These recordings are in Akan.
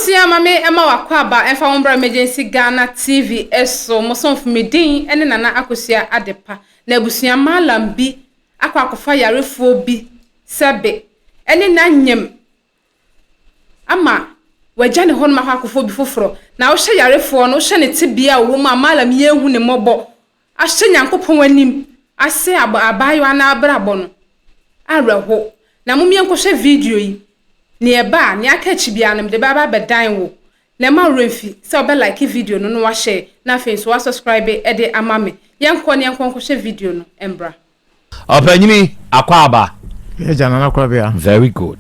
Abusua ma me ɛma w'akwaaba ɛmfa wo mbra Emergency Ghana TV so, mo somfo me din ɛne Nana Akosua Adepa, na abusua Mallam bi akɔ akɔfa yarefoɔ bi sɛbe ɛne no anyem ama wagya ne hɔnom akɔ akɔfa obi foforɔ, na wohwɛ yarefoɔ no, wohwɛ ne tebea a ɔwɔ mu a Mallam yi anhu ne mmɔbɔ ahyɛ Nyankopɔn anim ase abɔ abaayewa no abrabɔ no awerɛho. Na mom yɛnkɔhwɛ video yi, nea ɛba a, nea aka akyi biara no mede bɛba abɛdan wo. Na mma wo werɛ mfi sɛ wobɛ like video no na woahyɛ na afei nso woasubscribe de ama me. Yɛnkɔ na yɛnkɔ nkɔhwɛ video no mbra. Ɔpanyini Akwaaba. Yɛ gya Nana Korabea. Very good.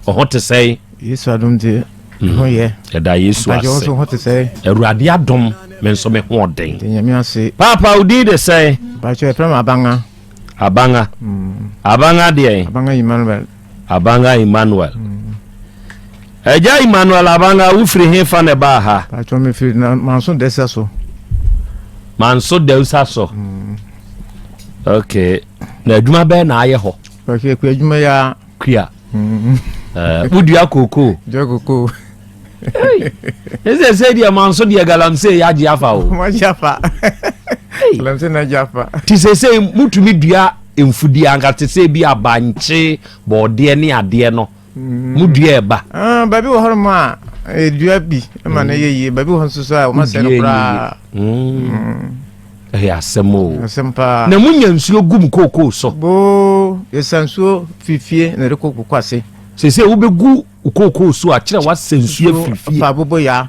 Ɔho te sɛn? Yesu adom nti me ho yɛ. Yɛda Yesu ase. Mpakyɛ wo nso ho te sɛn? Awurade adom me nso me ho ɔden. Yɛda Nyame ase. Paapa wo din de sɛn? Mpakyɛ yɛfrɛ me Abanga. Abanga. Abanga deɛn? Abanga Emmanuel. Abanga Emmanuel. Agya Emmanuel Abanga wofiri he fa na ɛbaa ha? Mpakyɛ mefiri Manso Dɛsa so. Manso Dɛsa so. Okay. Na adwuma bɛɛ na ayɛ hɔ? Mpakyɛ kua adwuma ya. Kua. Wodua kookoo? Dua kookoo. Ɛsɛ sɛ deɛ manso deɛ galamsey yɛ agye afa o. Wɔagye afa. Galamsey na agye afa. Ti sɛ sɛ mutumi dua mfudie anka te sɛ bi abankye bɔɔdeɛ ne adeɛ no mm. mudua ɛba. Ah, baabi wɔ hɔnom a ɛdua bi ma no yɛ yie baabi wɔ hɔ nso so a wɔma sɛ no koraa. Mm. Ɛyɛ asɛm o. Asɛm paa. Na munya nsuo gu mu kookoo so. Boo yɛsa nsuo fifie na ɛde kɔ koko ase. Sɛ sɛ wobɛgu Wo kookoo so a, kyerɛ w'asɛ nsuo afiri fie. Wafa abobo yaa.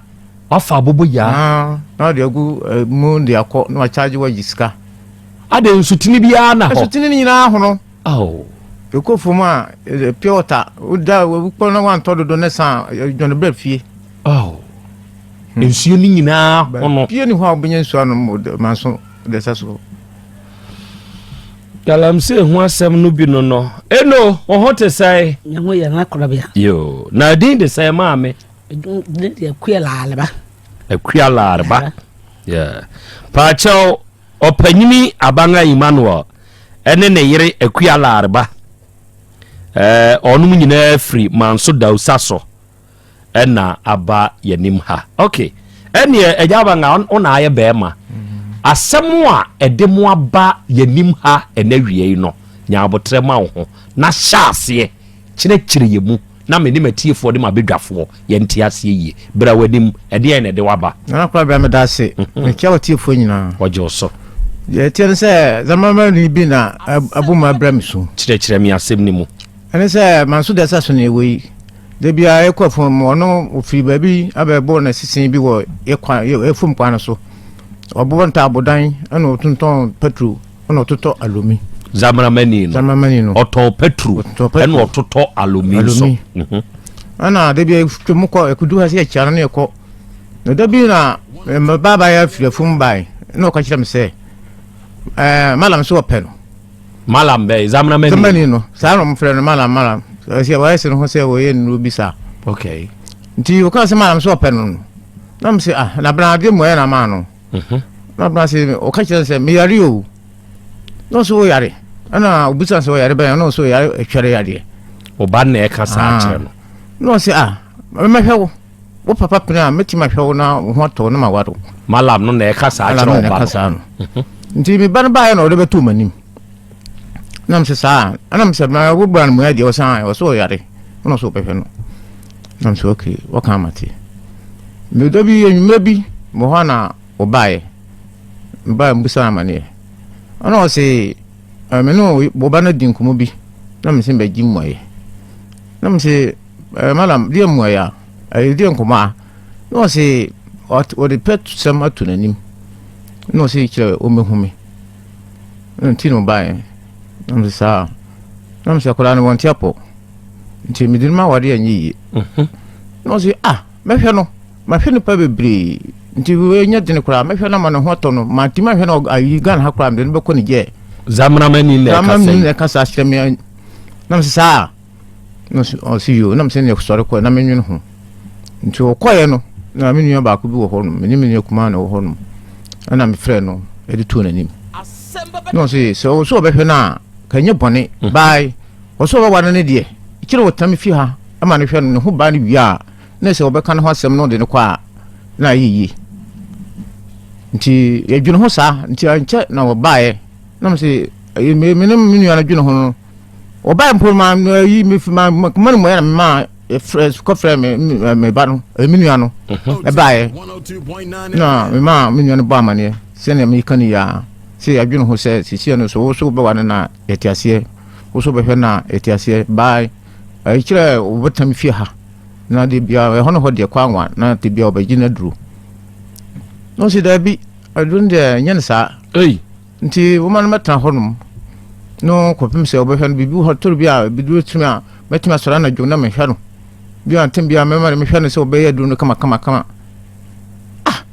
Wafa abobo yaa. Ah, na ɔde agu eh, mu de akɔ na wakyagye wagye sika. Ade nsutene biara na hɔ. Nsutene no nyinaa hono. Oh. Ɛkɔ fam a eh, pure water woda wokɔ na wantɔ dodo ne sa dwane brɛ fie. Oh. Hmm. Nsuo no nyinaa hono. Pie ni hɔ a wobɛnya nsuo anom manso de sa so. Galamsey ho asɛm no bi no no. Eno, wo ho te sɛe? Me ho yɛ na korabea. Yo, na din de sɛe maame? Din de Akua Laareba. Akua Laareba. Yeah. Paakyɛw, ɔpanyini Abanga Emmanuel ɛne ne yere Akua Laareba. Eh, ɔnom nyinaa firi Manso Dausa so. ɛna aba yɛnim ha ok ɛneɛ agya abanga wo na ayɛ bɛɛma asɛm a ɛde mo aba yɛnim ha ɛnɛ wiei no nya abotrɛ ma wo ho na hyɛ aseɛ kyerɛkyerɛ yɛ mu na me ne matiefoɔ ne mabɛdwafoɔ yɛnte aseɛ yie bra w'anim ɛdeɛn na ɛde waba. Nana Kwabena meda ase mekyia w'atiefoɔ nyinaa. Wɔgye wo so. Deɛ ɛteɛ ne sɛ zamamani bi na abu mu abrɛ me so. Kyerɛkyerɛ me asɛm no mu. Ɛne sɛ manso da sa so na ɛwɔ yi. Da biara yɛkɔ afuom mu, ɔno ɔfiri baabi abɛbɔ n'asisen bi wɔ yɛ kwan yɛ afuom kwan no so. Ɔbobɔ ntaabodan ɛna ɔtontɔn petro ɛna ɔtotɔ alomi. Zamramani no. Zamramani no. Ɔtɔn petro ɛna ɔtotɔ alomi nso. Alomi. Mhm. Ɛna da biara twam kɔ ɛkudu ha sɛ yɛkyia no na yɛkɔ. Na da bi na mba baeɛ afiri afuom bae na ɔka kyerɛ me sɛ ɛɛ malam so ɔpɛ no. Malam bɛyɛ zamramani. Zamramani no saa na wɔfrɛ no malam malam sɛ wɔayɛ sɛ no ho sɛ wɔyɛ nnuro bi saa. Okay. Nti wɔka sɛ malam sɛ ɔpɛ no no na mo sɛ ah na bena adeɛ mu ɛyɛ na maa no. Mhm. Na bena sɛ ɔka kyerɛ sɛ meyare o na ɔsɛ wɔyare ɛna obisa sɛ ɔyare bɛn na ɔsɛ ɔyare ɛtwɛre yadeɛ. Ɔba na ɛka saa ah. kyerɛ no. Na ɔsɛ ah mɛhwɛ wo wo papa pene a mɛtumi ahwɛ wo na wo ho atɔ wo na ma ware wo. Malam no na ɛka saa kyerɛ ɔba no. Saa no. Mhm. Nti me ba no baeɛ na ɔde bɛtoo m'anim. Na mesɛ saa ɛna mesɛ na wo bra no mu adeɛ ɔsan ɔsɛ ɔyare ɛna ɔsɛ ɔbɛhwɛ no. Na mesɛ okay wɔka amate. Meda bi anwummerɛ bi wɔ hɔ na ɔbaeɛ. Mbaeɛ mbusa amaneɛ. Ɛna ɔse me ne wo ba no di nkɔmmɔ bi na mesɛ mbɛgye mmuaeɛ. Na mesɛ Eh, madam, deɛ mmuaeɛ a, ɛyɛ deɛ nkɔmmɔ a, na ɔse ɔde pɛ sɛm ato n'anim, na ɔse kyerɛ ɔmmɛhu me. Na nti na ɔbaeɛ. Na mese saa. Na mese akwadaa no wɔnte apɔ. Nti mede no ma awadeɛ anyɛ yie. Mhm. Na ɔse ah, mɛhwɛ no. Mahwɛ nipa bebree. Nti wei nyɛ dene koraa. Mɛhwɛ no ama ne ho atɔ no. Mantumi ahwɛ no ayi Ghana ha koraa mede no bɛkɔ ne gyɛ. Zamramani na ɛkasa yi. Zamramani na ɛkasa kyerɛ me. Na mese saa. Na ɔse yoo, na mesɛ neɛ sɔre kɔ na menwene ho. Nti ɔkɔeɛ no, na me nua baako bi wɔ hɔ nom, me ne me nua kumaa na ɛwɔ hɔ nom. Ɛna mefrɛ no de too n'anim. Na ɔse sɛ ɔwɔ sɛ ɔbɛhwɛ no a, ka nyɛ bɔne, mm. bae. Ɔsɛ ɔbɛwa no ne deɛ, kyerɛ ɔtena me fie ha ma no hwɛ no, ne ho baa no wie a, na sɛ wɔbɛka ne ho asɛm no de no kɔ a na ayɛ yie. Nti yɛdwene ho saa nti ankyɛ na wɔbaeɛ na mo sɛ me ne me nua no dwene ho no wɔbaeɛ mpo ma yi me ma ma no mmuaeɛ na mema yɛfrɛ kɔfrɛ me me ba no me nua no ɛbaeɛ na mema me nua no bɔ amaneɛ sɛnea meka no yi ara sɛ yɛadwene ho sɛ seesei no so wo so wobɛwa no na yɛte aseɛ wo so wobɛhwɛ no a yɛte aseɛ bae ɛkyerɛ wobɛtam fie ha na de bia ɛhɔ no hɔ deɛ kɔ anwa na de bia wɔbɛgye no aduro na ɔsi daabi aduro no deɛ nyɛ no saa nti woma no mɛtena hɔnom no kɔpem sɛ wɔbɛhwɛ no biribi hɔ toro bi a biduro tumi a mɛtumi asɔre anadwo na mehwɛ no bi a ntem bi a mɛma no mehwɛ no sɛ wɔbɛyɛ aduro no kama kama kama ah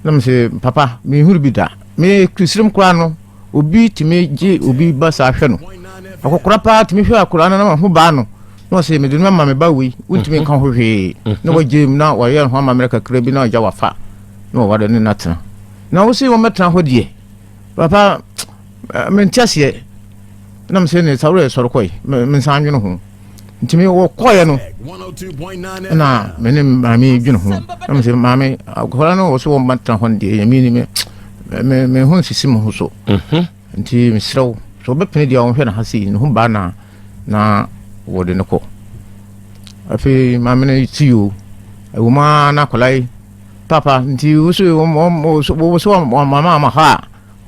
na mesɛ papa menhuru bi da me krisirim koraa no obi tumi gye obi ba saa hwɛ no akɔkora paa tumi hwɛ akora no na ho baa no na ɔsɛ mede no ama me ba wei wontumi nka ho hwee na wagye mu na wɔyɛ ho amammerɛ kakra bi na ɔgya wafa na wɔware ne natena na wo se wɔmɛtena hɔ deɛ papa mente aseɛ na mesɛ ne sa worɛ sɔre kɔe mensan nwene ho nti me wɔkɔeɛ no na me ne maame dwene ho na mesɛ maame akwadaa no wɔ so wɔmɛtena hɔ no deɛ nyame ni me me me ho nsisi me ho so mhm. nti mesrɛ wo sɛ wobɛpene deɛ wɔhwɛ no ha sei ne ho baa na na wɔde no kɔ afei maame no ti o ɛwɔ mu ara na akwadaa yi papa nti wo so wo so mama ama hɔ a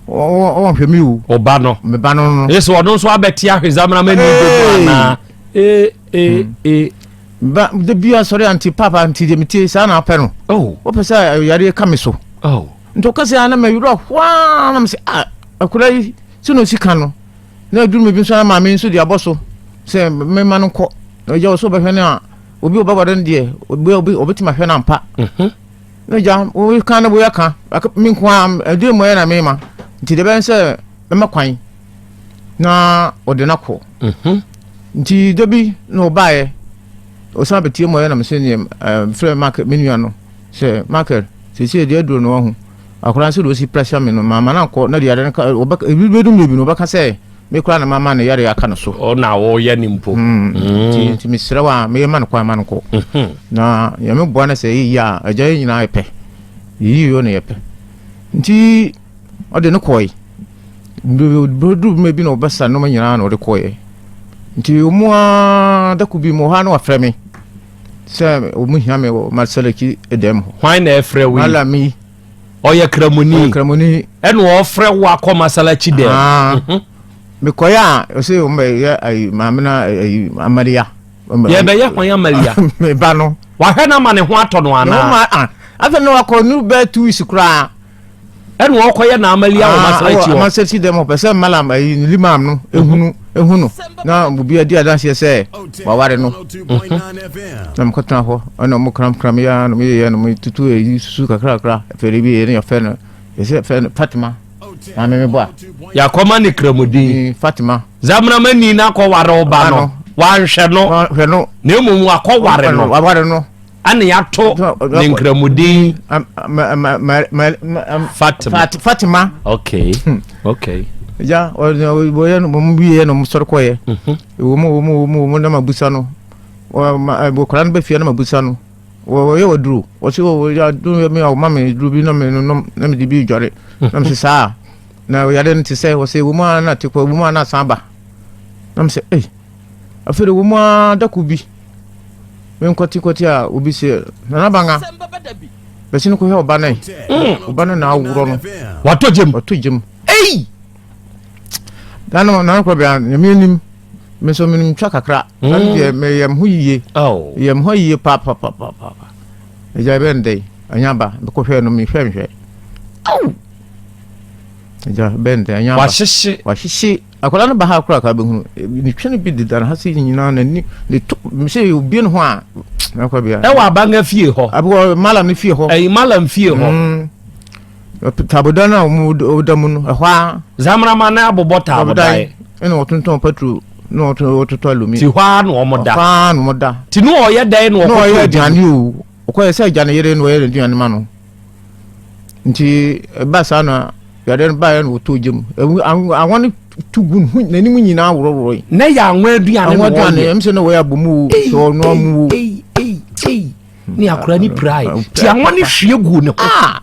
wɔnhwɛ mi o ɔba no me ba no no ɛsɛ ɔno nso abɛte ahwezamena ma ni gbogbo anaa ee ee ee ba da bi asɔre a nti papa nti deɛ metie saa na apɛ no oh wopɛ sɛ yareɛ ka me so oh nti ɔka sɛ ana mawura hwaa na mesɛ ah akwadaa yi sɛ na ɔsi ka no na aduru me bi nso na maame nso de abɔ so sɛ mema no nkɔ na agya wɔ sɛ ɔbɛhwɛ no a obi ɔbɛware no deɛ obi obi ɔbɛtumi ahwɛ no ampa mhm. na agya woka no woyɛ ka me nko a aduru mu yɛ na mema nti deɛ bɛyɛ sɛ mɛma kwan na ɔde no akɔ mhm. nti da bi na ɔbaeɛ ɔsan bɛtie mu ɔyɛ na mesɛ neɛ frɛ me nua no sɛ Michael seesei deɛ aduro no wahu akwadaa no sɛdeɛ ɔsi pressure me no mama no ankɔ na deɛ yare no ka ɔbɛka ebi bɛdu mmerɛ bi no ɔbɛka sɛ me koraa na mama no yare aka no so ɔna ɔyɛ ne mpo hmm. nti nti mesrɛ wo a meyɛ ma no kwan ma no kɔ mhm. na nyame boa no sɛ yɛyi a agya yɛ nyinaa yɛpɛ yɛyi yɛ no yɛpɛ nti ɔde no kɔe bɛduru mmerɛ bi na ɔbɛsa nnoɔma nyinaa na ɔde kɔeɛ nti ɔmu a dako bi mu hɔ a na wafrɛ me sɛ wɔn hia me wɔ masalaki dɛm hɔ. Hwan na ɛfrɛ wo yi? Malam yi. Ɔyɛ kramoni. Ɔyɛ kramoni. Ɛna ɔfrɛ wo akɔ masalaki dɛm. Ah. Mhm. Mekɔyɛ a ɔsɛ wɔn bɛ yɛ ayi maame na ayi amalia. Yɛbɛyɛ hwan amalia? Me ba no. Wahwɛ no ama ne ho atɔ no anaa? Ne ho ma ah. Afei na wakɔ nu bɛɛ 2 weeks koraa. Ɛna ɔkɔyɛ n'amalia wɔ masalakyi hɔ. Masalakyi dɛm ɔpɛ sɛ malam ayi ne limam no ehunu ehu no na obi adi adanseɛ sɛ waware no. Na mekɔtena hɔ ɛna ɔmo kramkram yɛ na ɔmo yɛ na ɔmo tutu eyi susu kakrakra afei bi yɛ ne yɛfɛ no yɛsɛ fɛ no Fatima maame mi bɔ a. Yakɔma ne kramodin. Fatima. Zamramani na akɔware ɔba no wanhwɛ no. Wanhwɛ no. Na mmom wakɔware no. Waware no. Ɛna yɛato ne nkramodin Fatima. Fatima. Okay. Hmm. Okay. Ya wɔyɛ no wɔn wie no wɔn sɔre kɔyɛ. Wɔn mu wɔn mu wɔn mu wɔn nam abusa no. Wɔkora no bɛ fie nam abusa no. Wɔyɛ wɔ duro. Wɔsi wɔ yɛ duro mi a wɔma mi duro bi na mi nom na mi de bi dware. Na mi sɛ saa na yare no te sɛ wɔsɛ wɔn mu a na te kɔ wɔn mu a na san ba. Na mi sɛ ɛy. Afei de wɔ mu ara da koro bi, menkɔtekɔte a obi se, Nana Banga, bɛsi no kɔhwɛ ɔba no ɛ. Mm. Ɔba no na aworɔ no. Watɔ gyam. Watɔ gyam. Ei! Nana nana kɔ bia nyame anim. Me nso menim twa kakra. Mm. Nana deɛ meyɛ me ho yie. Oh. Meyɛ me ho yie pa pa pa pa pa. Agya bɛn dɛn? Anya ba, mekɔhwɛ no mehwɛ mehwɛ. Aw! Agya bɛn dɛn? Anya ba. Wahyehye. Wahyehye. Akwadaa no ba ha koraa ka bɛhunu ne twa no bi deda no ha sɛ nyinaa n'ani ne to sɛ obie ne ho a nakɔ bia. Ɛwɔ abanga fie hɔ. Abɔ malam no fie hɔ. Ɛyi malam fie hɔ. Mm. Tabodan no a wɔda mu no ɛhɔ a. Zamrama na abobɔ tabodan. Ɛna wɔtontɔn petro na wɔtotɔ alumi. Ti hɔ a na wɔn da. Hɔ a na wɔn da. Ti no ɔyɛ dɛn na ɔkɔtɔ aduane. Na ɔyɛ aduane o. Ɔkɔyɛ sɛ agya ne yere na ɔyɛ n'aduane ma no. Nti ɛba saa na yadeɛ no baeɛ na wɔtɔɔ gya mu. Anwa no tu gu n'anim nyinaa worɔworɔe. Na yɛ anwa aduane na wɔyɛ. Anwa aduane, ɛm sɛ na wɔyɛ abomu o, sɛ ɔnoa mu o. Ne akora ne pirae ti anwa ne hwie gu ne ho. Ah!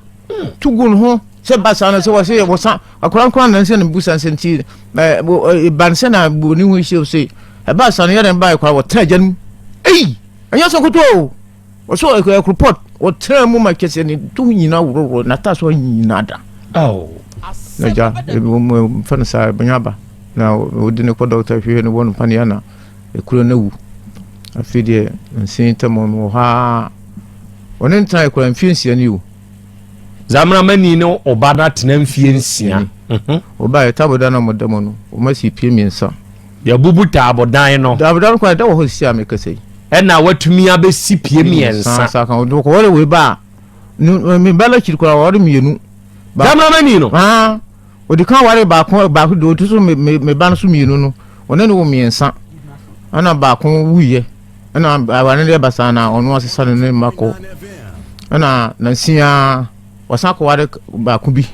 Tu gu ne ho sɛ ba saa no sɛ wɔsɛ wɔsa akora nkora na nsɛ ne busa nsɛ nti ba no sɛ na bu ne ho hyɛ sɛ ɛba saa no yɛrɛ ba akora wɔtena agya no mu. Ei! Ɛnyɛ sɛ koto o. Wɔsɛ ɛkoropɔt wɔtena mu ma kyɛ sɛ ne to nyina worɔworɔ n'ata so nyina da. Na gya mfa no saa bɛnya aba na wɔde ne kɔ dɔkta hwehwɛ no wɔ no paneɛ na Ekuro no awu. Afei deɛ nse ntam no wɔ hɔ ara. Ɔne no tenaeɛ koraa mfeɛ nsia ni o. Zamramani ne ɔba no atena mfeɛ nsia. Mhm. Ɔbaeɛ taabodan a wɔda mu no, wɔasi pie mmiɛnsa. Yɛabubu taabodan no. Taabodan no koraa ɛda wɔ hɔ sisi a mekasa yi. Ɛna watumi abɛsi pie mmiɛnsa. Saa ka wɔde wei ba a, me ba no akyiri koraa wɔde mmienu. Zamramani no. Ɔdi kan waree baako, baako deɛ ɔto so me me me ba no so mmienu no, ɔne no wɔ mmiɛnsa. Ɛna baako wuiɛ. Ɛna aware no yɛ basaa na ɔno asesa no ne mma kɔ. Ɛna nansia ɔsan kɔware baako bi,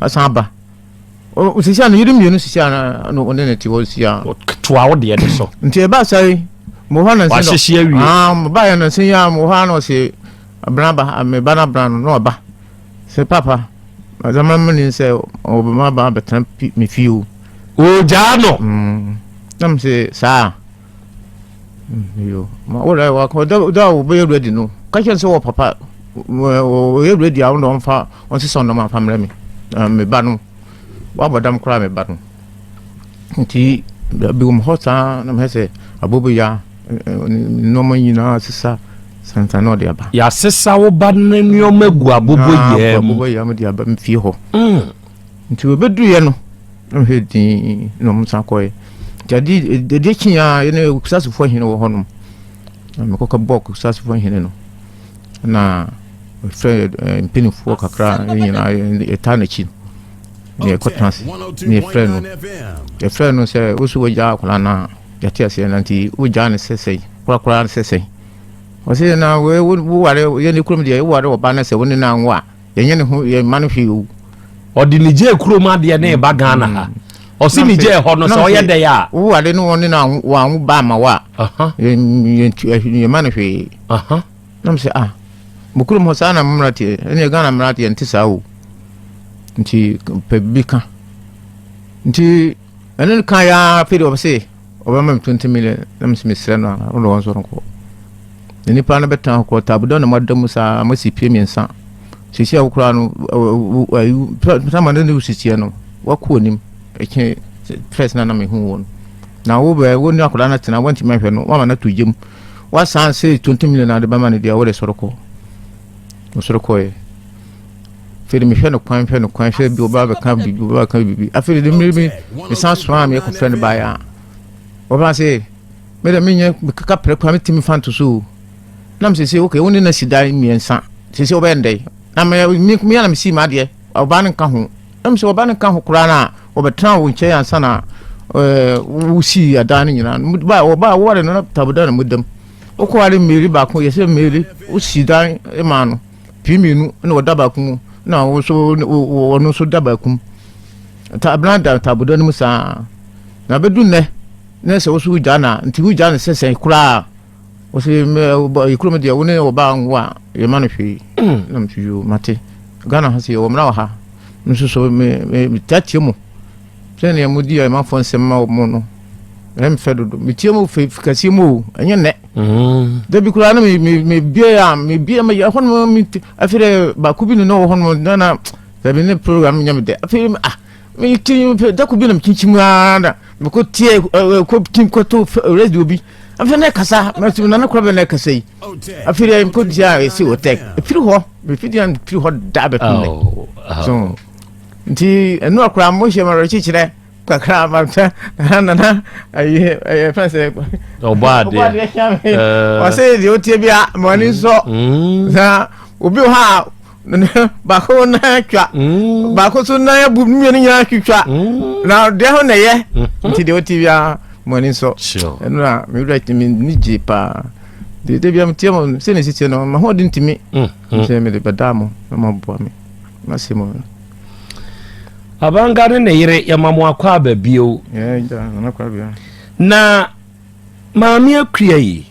asan aba. Sisi a ne yere mmienu sisi a na ɔne ne te hɔ sisi a. Toa wo deɛ no so. Nti ɛbaa saa yi, mo hɔ nansi. Wahyehye awie. Ah, mo ba yɛ nansi yi a mo hɔ a na ɔse abena ba, me ba no abena no na ɔba. Sɛ papa, adze ama me ne sɛ ɔbɛma aba abɛtena me fie o. Ogyaa no. Mm. Na me sɛ saa. Mm, yo. Ma wo dɛ wakɔ da da a wɔbɛyɛ ready no. Ka kyerɛ sɛ wɔ papa wɔyɛ ready a wɔn ɔmfa ɔnsesa ɔnam afa mmerɛ me. Na me ba no. Wabɔ dam koraa me ba no. Nti bi wɔ hɔ saa na mehwɛ sɛ aboboya nneɛma nyinaa sesa sansan na ɔde aba. Yɛasesa wo ba no nneɛma gu aboboyaa mu. Aboboyaa mu de aba fie hɔ. Mm. Nti wɔbɛduruiɛ no na mehwɛ din na wɔn san kɔɛ. Nti ade ade akyi a yɛne kusasefoɔ hene wɔ hɔnom. Na mekɔka bɔɔ kusasefoɔ hene no. Na mefrɛ eh, mpanimfoɔ kakra yɛn nyinaa yɛtaa n'akyi. Na yɛkɔtena ase na yɛfrɛ no. Yɛfrɛ no sɛ wo so wagya akwadaa no a Yɛte aseɛ na nti wogyaa no sɛ sɛn korakora sɛ sɛn ɔsɛ na woware yɛ ne kurom deɛ woware ɔba no sɛ wo ne no anwo a yɛnyɛ ne ho yɛmma no hwee o. Ɔde Niger kurom adeɛ ne ba Ghana ha ɔse Niger hɔ no sɛ ɔyɛ dɛn a. Woware no wɔne no wanwo ba ama wo a yɛmma no hwee. Na mesɛ ah mo kurom hɔ saa na mo mmara teɛ ɛneɛ Ghana mmara deɛ nte saa o nti pɛ bi ka nti Ɛne no kaeɛ ara afei deɛ ɔse ɔbɛma me 20 million na mese mesrɛ no a ɔno wɔn nso nkɔ na nipa no bɛtena hɔ korɔ tabuda na moada mu saa moasi pie mmiɛnsa sisi a wokora no sama no ne wo sisiɛ no wakɔ anim ɛkyɛ first na na mehu wo no na wo bɛ wo ne akwadaa no tena wantumi ahwɛ no wama no ato gyam wasan se 20 million ade bɛma no deɛ wode sɔre kɔ ɔsɔre kɔɛ Afei de mehwɛ no kwan hwɛ no kwan hwɛ bi ɔba bɛka biribi ɔba bɛka biribi afei de mmiri bi mesan somaa me kɔfrɛ no baeɛ a ɔba sɛ me de menyɛ mekeka prɛ kwan metumi fa nto so o na mesɛ sɛ okay wo ne no asi dan mmiɛnsa sɛ sɛ wobɛyɛ no dɛn na me me na mesii m'adeɛ ɔba no nka ho na mesɛ ɔba no nka ho koraa no a wɔbɛtena wo nkyɛn ansa na wosii adan no nyinaa ba ɔba woware no na taboda na modam wokɔware mmeri baako yɛ sɛ mmeri wosi dan maa no Pii mmienu na wɔda baako mu na wo nso ɔno nso da baako mu. Abena da ntaboda no mu saa. Na bɛdu nnɛ na sɛ wo so wogyaa no a nti wogyaa no sɛ sɛn koraa wɔsɛ kurom deɛ wo ne ɔbaa nwo a yɛma no hwee. Mm. Na mso yo mate. Ghana ha sɛ yɛwɔ mmara wɔ ha. Nso so metiatia mu sɛnea modi amanfoɔ nsɛm ma mo no ɛmfɛ dodo metie mu kɛseɛ mu o ɛnyɛ nnɛ Mm. Da bi koraa na mebie a mebie ma yɛ hɔnom me afei dɛ baako bi no na wɔ hɔnom na na dabi ne program nyɛ me dɛ afei ah meti da ko bi na mekyinkyim ara na mekɔ tie kɔ tim kɔto radio bi afei na ɛkasa mɛtum na ne korɔ bɛ na ɛkasa yi afei dɛ mekɔ tie a ɛsi wɔ tɛk ɛfiri hɔ mefiri deɛ mefiri hɔ da bɛtom dɛ oh, oh. so nti ɛno akora mohyɛ ma werɛkyekyerɛ kakra abanta nana nana ayi ɛyɛ fɛn sɛ ɔbɔ adeɛ hyia me ɔsɛ deɛ otie bi a ma ɔni nsɔ mm. na obi wɔ hɔ a baako nan atwa mm. baako so nan abu mmienu nyinaa twitwa mm. na deɛ ho na ɛyɛ nti deɛ otie bi a ma ɔni nsɔ ɛno na me wura mi ni gye paa deɛ de bi a mi tie mo sɛ ne si tie no ma ho ɔde ntumi sɛ mi de bɛda mo na mo aboa mi ma se mo. Abanga ne ne yere yɛma mo akwaaba bio. Na maame akua yi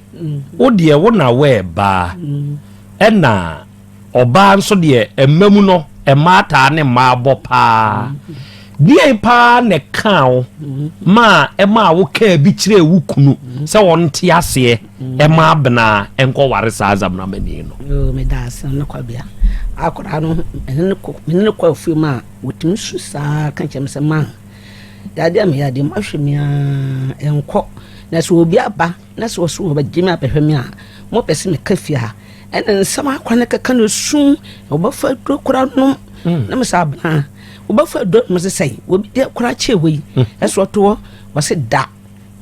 wo deɛ wo na wɛɛ baa mm. Ɛna ɔbaa nso deɛ, mma mu no, mmaa taa ne mmaa bɔ paa. Deɛn paa na ɛkaa wo maa ɛmaa wo kaa bi kyerɛɛ wo kunu sɛ ɔnte aseɛ ɛma Abena nkɔware saa Zamnamani no? Yoo, meda ase no kwabea. Akwadaa no, mene no kɔ afuo mu a, wɔtumi su saa ka kyerɛ me sɛ, ma, yadeɛ a meyɛ adeɛ, mahwɛ me a, ɛnkɔ. Na sɛ obi aba na sɛ ɔso wɔbɛgye me abɛhwɛ me a, mopɛ sɛ meka fie ha. Ɛna nsɛm akora no keka no su, na wɔbɛfa aduro kora nom. Na mesɛ abena, wɔbɛfa aduro nom sɛ sɛn, wɔbi deɛ kora kyɛ wei. Ɛso ɔto hɔ, wɔse da.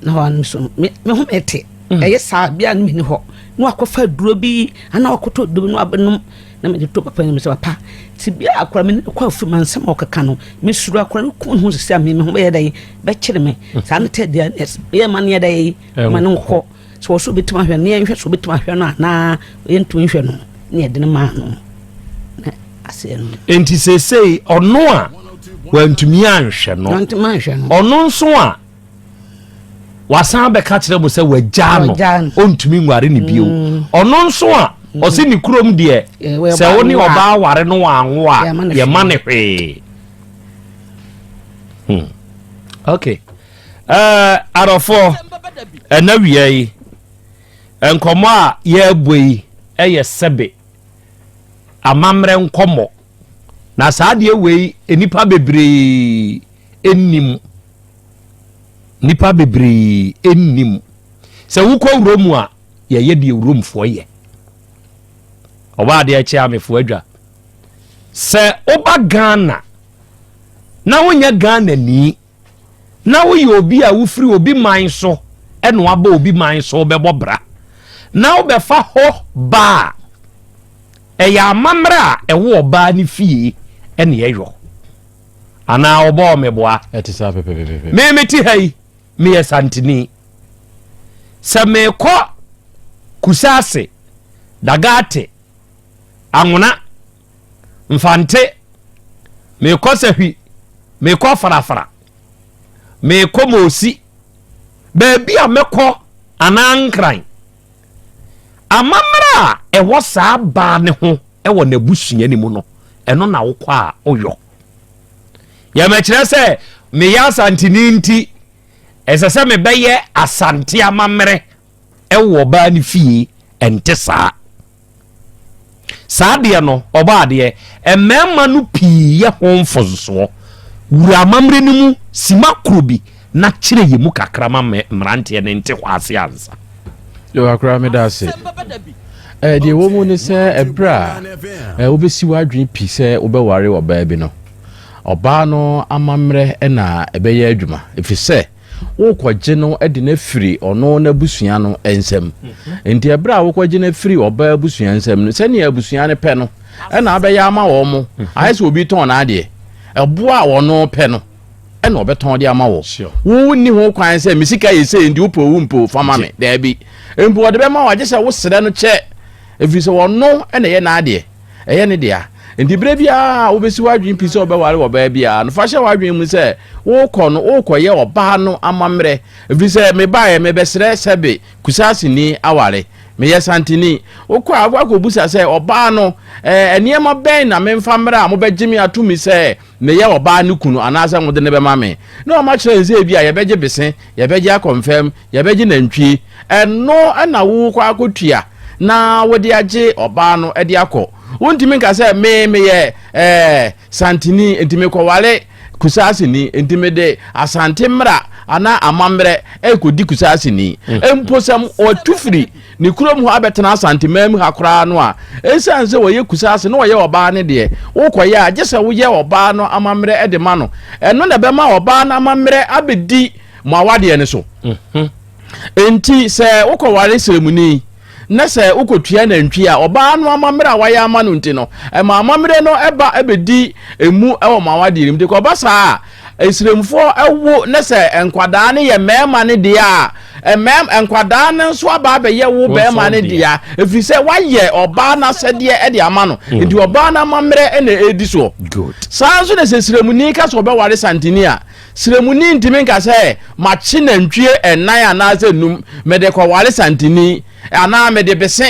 Na hɔ ano so, me ho mete. Ɛyɛ saa, bia no meni hɔ. Na wakɔfa aduro bi, anaa wakɔtɔ aduro bi na wabɛnom. Na mede to papa anim sɛ papa, ti bia akora me ne kɔ afu ma nsɛm a ɔkeka no, mesuro akora no ku ne ho sisi a me ho bɛyɛ dɛn, bɛkyere me. Saa no tɛ deɛ, yɛ ma no yɛ dɛn, ma no nkɔ. Sɛ ɔso obɛtumi ahwɛ no, yɛnhwɛ sɛ obɛtumi ahwɛ no anaa yɛntumi nhwɛ no, ne yɛde no maa no. Na aseɛ no. Enti seesei ɔno a wantumi anhwɛ no, ɔno nso a wasan bɛka kyerɛ mo sɛ wagyaa no, ɔntumi nware ne bio. Ɔno nso a ɔse ne kurom deɛ sɛ wo ne ɔbaa ware no wanwo a yɛma ne hwee. Okay. Adɔfoɔ, ɛna wia yi nkɔmmɔ a yɛrebɔ yi ɛyɛ sɛbe amammerɛ nkɔmmɔ, na saa adeɛ wei nnipa bebree nnim. Nnipa bebree nnim. Sɛ wokɔ wuro mu a, yɛyɛ deɛ wuromfoɔ yɛ. Ɔbaa adeɛ kyɛ amefoɔ adwa. Sɛ woba Ghana na wonyɛ Ghana ni, na woyɛ obi a wofiri obi man so ɛna waba obi man so bɛbɔ bra, na wobɛfa hɔ ba a, ɛyɛ amammerɛ a ɛwɔ ɔbaa ne fie ɛne ɛyɔ. Anaa ɔbɔɔ me boa. Ɛte saa pɛpɛpɛpɛ. Me mete ha yi, meyɛ Santini. Sɛ mekɔ Kusase, Dagate, Anwona, Mfante, mekɔ Sahwi, mekɔ Frafra, mekɔ Mosi, baabi a mɛkɔ anaa Nkran, amammerɛ a ɛwɔ saa baa ne ho wɔ n'abusua no mu no, ɛno na wokɔ a woyɔ. Yɛmɛkyerɛ sɛ meyɛ Asanteni nti, ɛsɛ sɛ mebɛyɛ Asante amammerɛ wɔ ɔbaa no fie. Ɛnte saa. Saa deɛ no, ɔbaa adeɛ, mmarima no pii yɛ ho mfomsoɔ. Wura amammerɛ no mu sima koro bi na kyerɛ yɛ mu kakra ma mmeranteɛ no nte hɔ ase ansa. Yo, akora meda ase. Eh, deɛ ɛwɔ mu ne sɛ ɛberɛ a eh, wobɛsi w'adwene pi sɛ wobɛware ɔbaa bi no, ɔbaa no amammerɛ na ɛbɛyɛ adwuma, ɛfiri sɛ wokɔgye no de no afiri ɔno n'abusua no nsam. Nti ɛberɛ a wokɔgye no afiri ɔbaa abusua nsam no, sɛnea abusua no pɛ no ɛna abɛyɛ ama wɔn mo. Ayɛ sɛ obi tɔn n'adeɛ, ɛboa a ɔno pɛ no ɛna ɔbɛtɔn de ama wɔ. Wo nni ho kwan sɛ me sika yɛ sei nti wopɛ owu mpo fa ma me. Daabi. Mpo ɔde bɛma wo agye sɛ wosrɛ no kyɛ, ɛfiri sɛ ɔno na ɛyɛ n'adeɛ, ɛyɛ ne dea. Nti berɛ biara a wobɛsi w'adwene pi sɛ wobɛware ɔbaa biara no, fa hyɛ w'adwene mu sɛ wokɔ no wokɔyɛ ɔbaa no amammerɛ. Ɛfiri sɛ mebaeɛ mebɛsrɛ sɛbe Kusasini aware, meyɛ Santini. Wokɔ a wokɔ akɔbusa sɛ ɔbaa no, ɛɛ nneɛma bɛn na memfa mmra a mobɛgye me ato mi sɛ meyɛ ɔbaa no kunu anaasɛ mode no bɛma me? Na wɔakyerɛ no sɛ ebia yɛbɛgye bese, yɛbɛgye akɔmfɛm, yɛbɛgye nantwie. Ɛno na wokɔ akɔtua na wode agye ɔbaa no de akɔ. Wontumi nka sɛ me meyɛ ɛɛ Santini nti mekɔware Kusaaseni nti mede Asante mmara anaa amammerɛ rekɔdi Kusaaseni. Mpo sɛ ɔtu firi ne kurom hɔ abɛtena Asanteman mu ha koraa no a, ɛsiane sɛ ɔyɛ Kusaase na ɔyɛ ɔbaa no deɛ, wokɔyɛ a, gye sɛ woyɛ ɔbaa no amammerɛ de ma no. Ɛno na ɛbɛma ɔbaa no amammerɛ abɛdi mo awadeɛ no so. Enti sɛ wokɔware sremuni na sɛ wokɔtua nantwie a, ɔbaa no amammerɛ a wayɛ ama no nti no, ɛma amammerɛ no ba bɛdi mu wɔ mo awadeɛ no mu. Nti kɔba saa a, sremfoɔ wo na sɛ nkwadaa no yɛ mmarima no deɛ a, nkwadaa no nso aba abɛyɛ wo barima no dea, ɛfiri sɛ woayɛ ɔbaa no asɛdeɛ de ama no. Nti ɔbaa no amammerɛ na ɛredi soɔ. Saa nso na sɛ sremuni ka sɛ ɔbɛware santini a, Sremuni ntumi nka sɛ, Makye nantwie nnan anaasɛ nnum, mede kɔware Santini, anaa mede bese,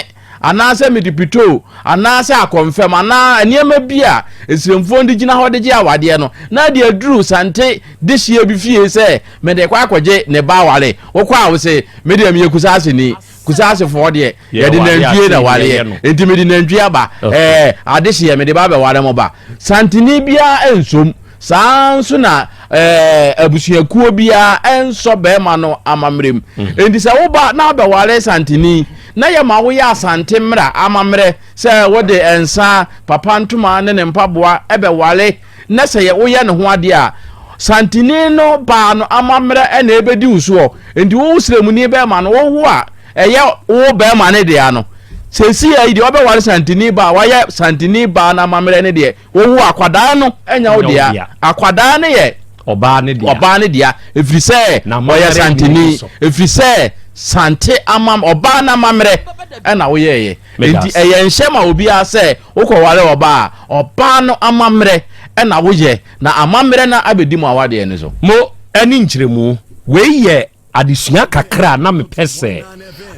anaasɛ mede pitoo anaasɛ akɔmfɛm anaa nneɛma bi a esiremfoɔ de gyina hɔ de gye awadeɛ no na de aduru Sante dehyeɛ bi fie sɛ mede kɔ akɔgye ne ba aware. Wokɔ a wose me deɛ meyɛ Kusaaseni. Kusasefoɔ deɛ yɛde nantwie na wareɛ nti mede nantwie aba ɛɛ adehyeɛ mede ba abɛware mo ba. Santeni biara nsom saa nso na ɛɛ abusuakuo biara nsɔ bɛrima no amammerɛ mu. Nti sɛ woba na abɛware Santeni na yɛma woyɛ Asante mmra amammerɛ sɛ wode nsa, papa ntoma ne ne mpaboa ɛbɛware na sɛ yɛ woyɛ ne ho adeɛ a, Santini no baa no amammerɛ na ɛbɛdi wo soɔ. Nti wo sremuni bɛrima no, wowo a ɛyɛ wo bɛrima no dea no. Seesei yi deɛ wobɛware Santini baa, wayɛ Santini baa no amammerɛ no deɛ, wowo akwadaa no ɛnyɛ wo dea. Akwadaa no yɛ ɔbaa no dea. Ɔbaa no dea, ɛfiri sɛ ɔyɛ Santini, ɛfiri sɛ Sante amam ɔbaa no amammerɛ ɛna woyɛɛyɛ. Enti ɛyɛ nhyɛ ma obiara sɛ wokɔware ɔbaa a, ɔbaa no amammerɛ na woyɛ, na amammerɛ no abɛdi mo awadeɛ no so. Mo ne nkyerɛmu. Wei yɛ adesua kakra a na mepɛ sɛ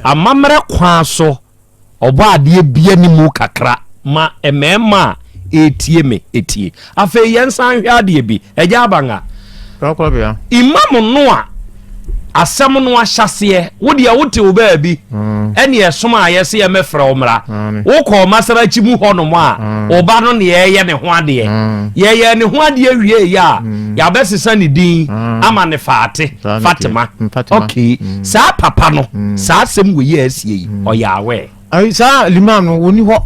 amammerɛ kwan so Ɔbɔadeɛ bue ne mu kakra ma mmarima a ɛretie me tie. Afei yɛnsan nhwɛ adeɛ bi. Agya Abanga, Imam no a asɛm no ahyɛseɛ, wo deɛ wote wo baabi ɛne ɛsom a yɛse yɛmɛfrɛ wo mmra. Wokɔɔ Masarachi mu hɔnom a, wo ba no ne yɛyɛ ne ho adeɛ. Yɛyɛɛ ne ho adeɛ wieeɛ a, yɛabɛsesa ne din ama ne Faate, Fatima. Okay, saa papa no, saa asɛm wei a asie yi, ɔyɛ aware. Saa limam no, wɔnni hɔ.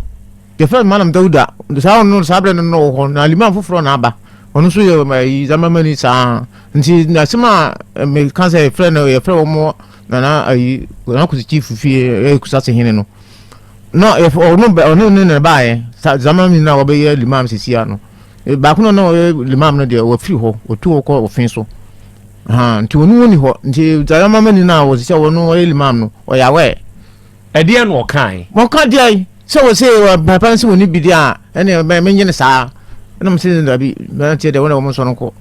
Yɛfrɛ no Malam Dauda. Saa ɔno saa berɛ no na ɔwɔ hɔ na limam foforɔ na aba. Ɔno nso yɛ ayi zamamani saa. Nti asɛm a meka sɛ yɛfrɛ no yɛfrɛ wɔn nana ayi nana Kwesi Chief fie ɛyɛ Kusase hene no. Na yɛfrɛ ɔno ɔno ne na baayɛ saa zamamani na wɔbɛyɛ limam sisi ano. Baako no na ɔyɛ limam no deɛ wɔfiri hɔ wɔtu hɔ kɔ ɔfe so. Nti ɔno wɔni hɔ nti zamamani na wɔsisi a ɔno ɔyɛ limam no ɔyɛ awɛ. Ɛdeɛn na ɔkae? Ɔka deɛn? Sɛ wɔ se papa no sɛ wɔni bi deɛ a, ɛne menye no saa. Ɛna mo se dabi, mmeranteɛ deɛ wɔn na wɔn nsɔ no nkɔ.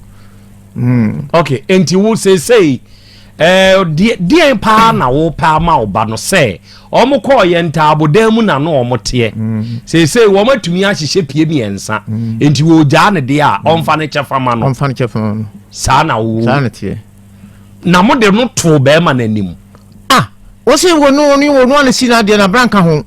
Ok, enti wo seesei eh, deɛ deɛn paa na wopɛ ama wo ba no sɛ wɔn kɔɔ yɛ ntaabodan mu na no wɔn teɛ. Seesei wɔn atumi ahyehyɛ pie mmiɛnsa. Enti wɔgyaa ne deɛ a ɔmfa ne kyɛfa ma no. Ɔmfa ne kyɛfa ma no. Saa na wo. Saa na teɛ. Na mo de no too bɛrima no anim. Ah, wɔsi wɔn wɔn wɔn ano si n'adeɛ na abira nka ho.